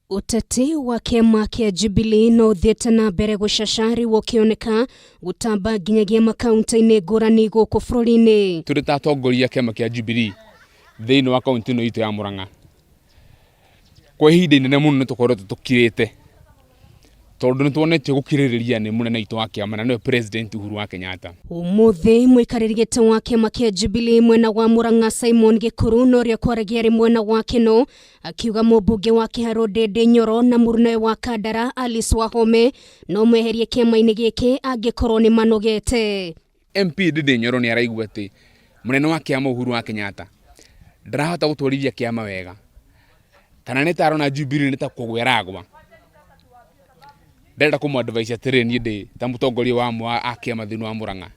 Ũteti wa kĩama kĩa Jubilee no ũthiĩte na mbere gũcaca rĩu ũkĩoneka gũtamba nginyagia makaunti-inĩ ngũrani gũkũ bũrũri-inĩ. Tũrĩ ta atongoria a kĩama kĩa Jubilee thĩinĩ wa kaunti ĩno itũ ya Murang'a, kwa ihinda inene mũno nĩ tũkoretwo tũkirĩte tondũ nĩ tuonetio gũkirĩrĩria nĩ mũnene witũ wa kĩama na nĩwe President Uhuru wa Kenyatta. Ũmũthĩ mũikarĩri gĩtĩ wa kĩama kĩa Jubilee mwena wa Murang'a Simon Gĩkuru na ũrĩa kwaragia arĩ mwena wa Kĩno akiuga mũmbunge wa Kĩharũ Ndĩndĩ Nyoro na mũrunawe wa Kandara Alice Wahome no meherie kĩama-inĩ gĩkĩ angĩkorwo nĩ manogete. MP Ndĩndĩ Nyoro nĩ araigua atĩ mũnene wa kĩama Uhuru wa Kenyatta ndarahota gũtwarithia kĩama wega, kana nĩ ta arona Jubilee nĩ ta kũgwa ĩragwa. Ndĩrenda kũmũ advise atĩrĩrĩ, niĩ ndĩ ta mũtongoria wa a kĩama thĩinĩ wa Murang'a,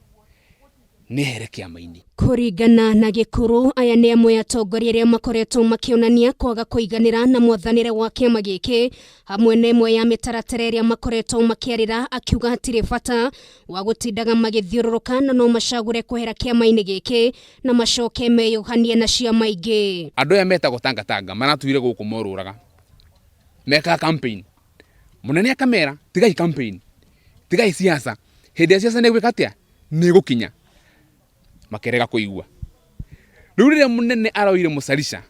nĩ ehere kĩama-inĩ. Kũringana na Gĩkũrũ, aya nĩ amwe atongoria arĩa makoretwo makĩonania kwaga kũiganĩra na mwathanĩre wa kĩama gĩkĩ, hamwe na ĩmwe ya mĩtaratara ĩrĩa makoretwo makĩarĩra, akiuga hatirĩ bata wa gũtindaga magĩthiũrũrũka na no macagũre kwehera kĩama-inĩ gĩkĩ na macoke meyũhanie na ciama ingĩ. Andũ aya metagwo tangatanga maratuire gũkũ morũraga, mekaga campaign, mũnene akamera tigai campaign, tigai siasa, hĩndĩ ya siasa nĩ gwĩka atĩa, nĩ gũkinya, makĩrega kũigua. Rĩu rĩrĩa mũnene aroire mũcarica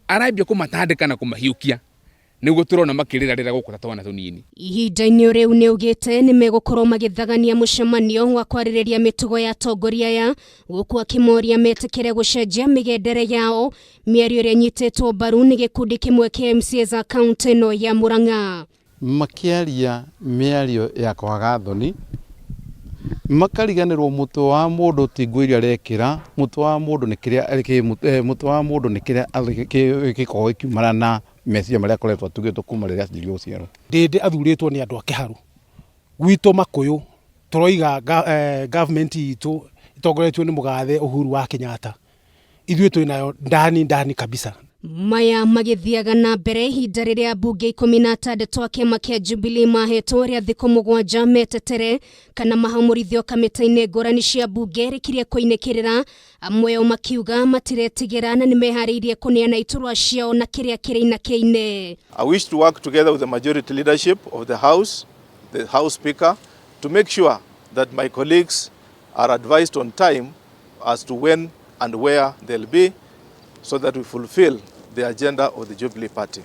arambia kũmatandĩka na kũmahiũkia, nĩguo tũrona makĩrĩra rĩra gũkũ ta twana tũnini. Ihinda-inĩ rĩu nĩ augĩte nĩ megũkorwo magĩthagania mũcemanio wa kwarĩrĩria mĩtugo ya atongoria aya, gũkũ akĩmoria metĩkĩre gũcenjia mĩgendere yao, mĩario ĩrĩa ĩnyitĩtwo mbaru nĩ gĩkundi kĩmwe kĩa MCAs a kaunti ĩno ya Murang'a. Makĩaria mĩario ya kwaga thoni, makariganĩrwo mũtwe wa mũndũ ti nguo iria arekĩra, mũtwe wa mũndũ nĩ kĩrĩa, mũtwe wa mũndũ nĩ kĩrĩa gĩkoragwo gĩkiumana na meciria marĩa akoretwo atugĩtwo kuma rĩrĩa aciarirwo gũciarwo. Ndĩndĩ athurĩtwo nĩ andũ a Kĩharũ, gwitũ Makũyũ tũroiga government itũ ĩtongoretio nĩ mũgathe Uhuru wa Kenyatta, ithuĩ twĩnayo ndani ndani kabisa. Maya magĩthiaga na mbere ihinda rĩrĩa ambunge 16 a kĩama kĩa Jubilee mahetwo rĩa thikũ 7 metetere kana mahamũrithio kamĩtĩ-inĩ ngũrani cia mbunge rĩkirie kũinĩkĩrĩra, amwe ao makiuga matiretigĩra na nĩmeharĩirie kũneana iturwa ciao na kĩrĩa kĩrĩ inakĩ-inĩ. I wish to work together with the majority leadership of the House, the House Speaker, to make sure that my colleagues are advised on time as to when and where they'll be, so that we fulfill the agenda of the Jubilee Party.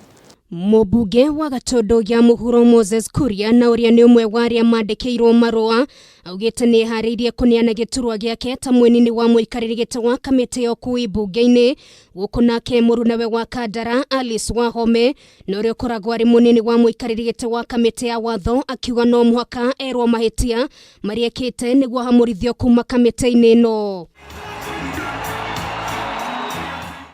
Mũmbunge wa Gatũndũ ya Mũhuro Moses Kuria na ũrĩa nĩ ũmwe wa arĩa mandĩkĩirwo marũa augĩte nĩ eharĩirie kũneana gĩturwa gĩake ta mwenini wa mũikarĩri gĩtĩ wa kamĩtĩ ya ũkui mbunge-inĩ, gũkũ nake mũrunawe wa Kandara Alice Wahome na ũrĩa ũkoragwo arĩ mũnini wa mũikarĩri gĩtĩ wa kamĩtĩ ya watho akiuga no mũhaka erwo mahĩtia marĩa ekĩte nĩguo ahamũrithio kuma kamĩtĩ-inĩ ĩno.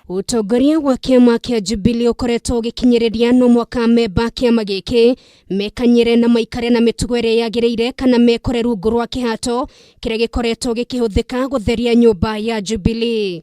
Ũtongoria wa kĩama kĩa Jubilee ũkoretwo ũgĩkinyĩrĩria no mwaka memba kĩama gĩkĩ mekanyĩre na maikare na mĩtugo ĩrĩa yagĩrĩire kana mekore rungu rwa kĩhato kĩrĩa gĩkoretwo gĩkĩhũthĩka gũtheria nyũmba ya Jubilee.